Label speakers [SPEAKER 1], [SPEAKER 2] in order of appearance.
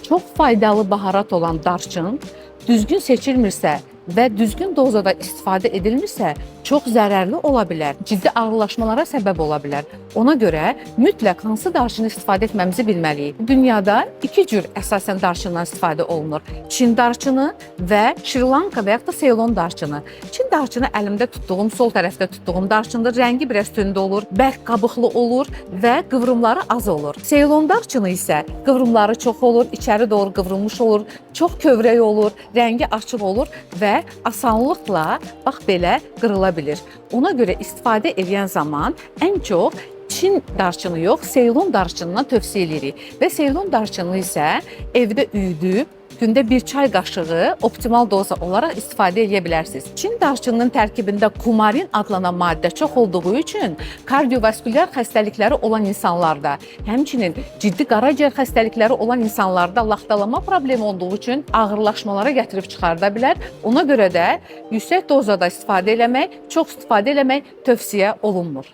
[SPEAKER 1] Çox faydalı baharat olan darçın düzgün seçilmirsə və düzgün dozada istifadə edilmirsə, çox zərərli ola bilər, ciddi ağırlaşmalara səbəb ola bilər. Ona görə mütləq hansı darçını istifadə etməmizi bilməliyik. Dünyada iki cür əsasən darçından istifadə olunur. Çin darçını və Şri Lanka və yaxud da Seylon darçını. Çin darçını əlimdə tutduğum, sol tərəfdə tutduğum darçındır. Rəngi biraz tünd olur, bərk qabıqlı olur və qıvrımları az olur. Seylon darçını isə qıvrımları çox olur, içəri doğru qıvrılmış olur, çox kövrək olur, rəngi açıq olur və asanlıqla bax belə qırıla bilir. Ona görə istifadə edən zaman ən çox Çin darçını yox, Seylon darçınından tövsiyə eləyirik. Və Seylon darçını isə evdə üyüdüb gündə bir çay qaşığı optimal doza olaraq istifadə edə bilərsiniz. Çin darçınının tərkibində kumarin adlanan maddə çox olduğu üçün kardiovaskulyar xəstəlikləri olan insanlarda, həmçinin ciddi qaraciyər xəstəlikləri olan insanlarda laxtalama problemi olduğu üçün ağırlaşmalara gətirib çıxarda bilər. Ona görə də yüksək dozada istifadə eləmək, çox istifadə eləmək tövsiyə olunmur.